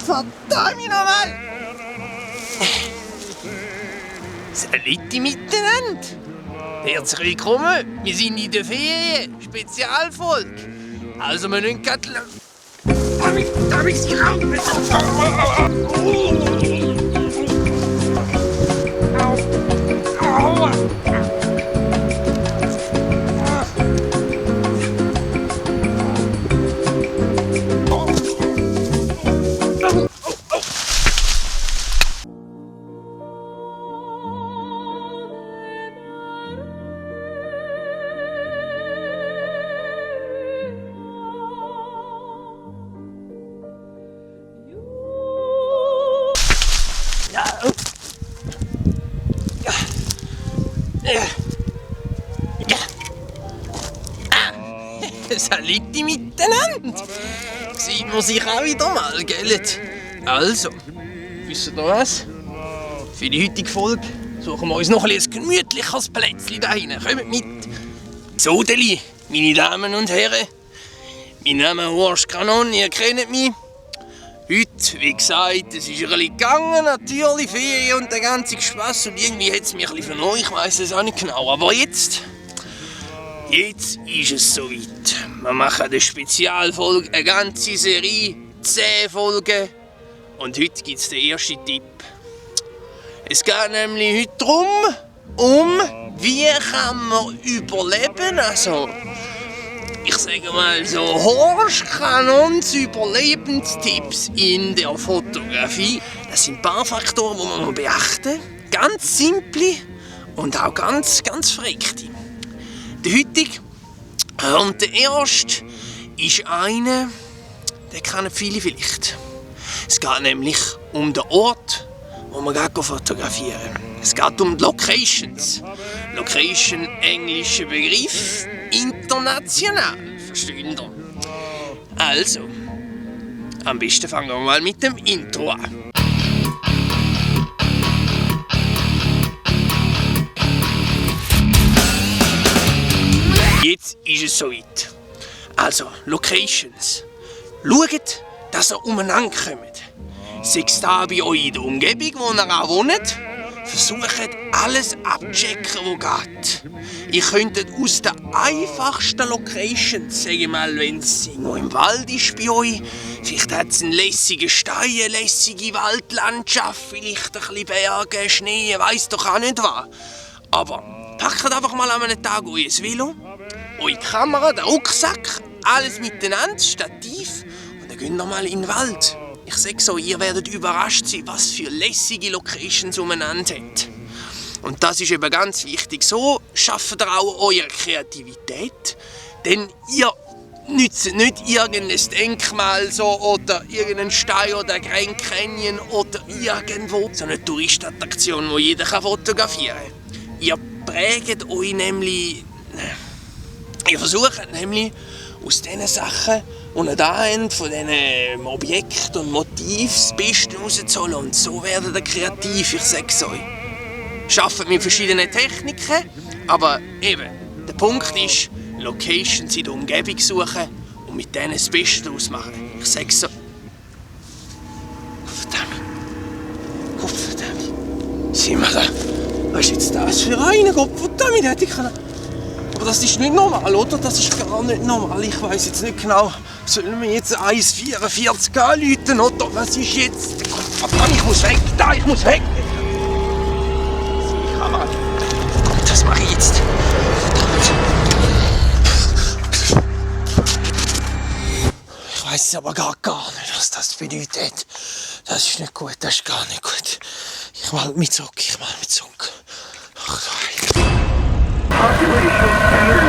Verdammt nochmal! Saliti miteinander! Herzlich willkommen! Wir sind in der Ferien, Spezialfolge. Also wir müssen gerade... Darf ich Sie rauchen? Aua! Saliti miteinander! Sieht man sich auch wieder mal, gell? Also, wisst ihr was? Für die heutige Folge suchen wir uns noch ein gemütliches Plätzchen da hinten. Kommt mit! Sodeli, meine Damen und Herren. Mein Name ist Horst Kanon, ihr kennt mich. Heute, wie gesagt, es ist ein bisschen gegangen, natürlich, Ferien und der ganze Spass. Und irgendwie hat es mich ein bisschen vernommen, ich weiss es auch nicht genau. Aber jetzt ist es soweit. Wir machen eine Spezialfolge, eine ganze Serie, 10 Folgen. Und heute gibt es den ersten Tipp. Es geht nämlich heute darum, wie kann man überleben. Also, ich sage mal so, Horst Kanons Überlebenstipps in der Fotografie. Das sind ein paar Faktoren, die man beachten muss. Ganz simple und auch ganz verrückte. Der heutige und der erste ist einer, den kennen viele vielleicht. Es geht nämlich um den Ort, wo man fotografieren kann. Es geht um die Locations. Location, englischer Begriff, international, versteht ihr? Also, am besten fangen wir mal mit dem Intro an. Jetzt ist es soweit. Also, Locations. Schaut, dass ihr umeinander kommt. Sei es da bei euch in der Umgebung, wo ihr auch wohnt. Versucht alles abzuchecken, was geht. Ihr könntet aus den einfachsten Locations, sage ich mal, wenn es irgendwo im Wald ist bei euch, vielleicht hat es einen lässigen Stein, eine lässige Waldlandschaft, vielleicht ein bisschen Berge, Schnee, weiss doch auch nicht was. Aber packt einfach mal an einem Tag euer Velo, eure Kamera, den Rucksack, alles miteinander, das Stativ, und dann geht ihr mal in den Wald. Ich sage so, ihr werdet überrascht sein, was für lässige Locations umeinander hat. Und das ist eben ganz wichtig. So schafft ihr auch eure Kreativität. Denn ihr nützt nicht irgendein Denkmal so, oder irgendeinen Stein oder Grand Canyon oder irgendwo, sondern eine Touristenattraktion, die jeder fotografieren kann. Ihr prägt euch nämlich. Ihr versucht nämlich aus diesen Sachen, die ihr da habt, von diesen Objekten und Motiven das Beste rauszuholen. Und so werdet ihr kreativ, ich sage es euch. Arbeitet mit verschiedenen Techniken, aber eben, der Punkt ist, Locations in der Umgebung suchen und mit denen das Beste daraus machen. Ich sage es so. Gottverdammt. Sieh mal da. Was ist jetzt das für eine? Gottverdammt, hätte ich können. Aber das ist nicht normal, oder? Das ist gar nicht normal. Ich weiss jetzt nicht genau, sollen wir jetzt 1,44 anrufen, oder? Was ist jetzt? Verdammt, ich muss weg! Ich muss weg! Die Kamera. Komm, das mache ich jetzt. Ich weiss aber gar nicht, was das bedeutet. Das ist nicht gut, das ist gar nicht gut. Ich mach mich zurück. Ach, Population